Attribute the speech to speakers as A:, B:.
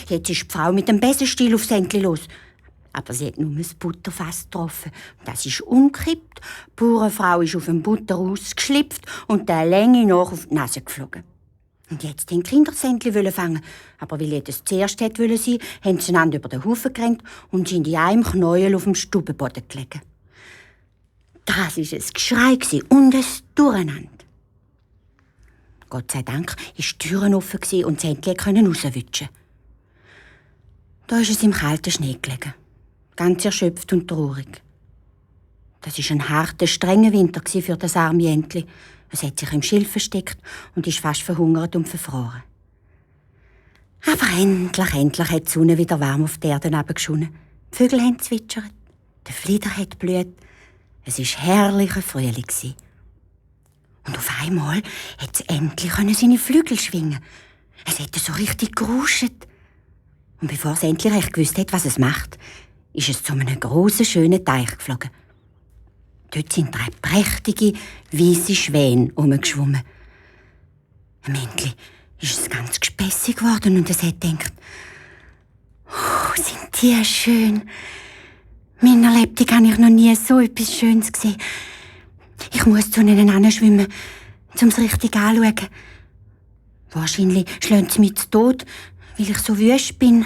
A: Jetzt ist die Frau mit dem Besenstiel aufs Entli los. Aber sie hat nur das Butterfass getroffen. Das ist umgekippt. Die Bauernfrau ist auf dem Butter rausgeschlüpft und der Länge nach auf die Nase geflogen. Und jetzt wollten die Kinder das Entli fangen. Aber weil jedes zuerst wollte sein, haben sie einander über den Haufen gerannt und sind in einem Knäuel auf dem Stubenboden gelegen. Das war ein Geschrei und ein Durcheinander. Gott sei Dank war die Tür offen und das Entli konnte rauswutschen. Da ist es im kalten Schnee gelegen. Ganz erschöpft und traurig. Das war ein harter, strenger Winter für das arme Entli. Es hat sich im Schilf versteckt und ist fast verhungert und verfroren. Aber endlich hat die Sonne wieder warm auf die Erde herabgeschonnen. Die Vögel haben zwitschert, der Flieder hat blüht. Es war herrlicher Frühling. Und auf einmal hat es endlich seine Flügel schwingen. Es hat so richtig geruscht. Und bevor es endlich recht gewusst hat, was es macht, ist es zu einem grossen, schönen Teich geflogen. Dort sind 3 prächtige, weisse Schwäne herumgeschwommen. Am Ende ist es ganz gespässig geworden und es hat gedacht, oh, sind die schön. Meiner Lebtag habe ich noch nie so etwas Schönes gesehen. Ich muss zu ihnen hinschwimmen, um es richtig anzuschauen. Wahrscheinlich schlagen sie mich zu Tod, weil ich so wüst bin.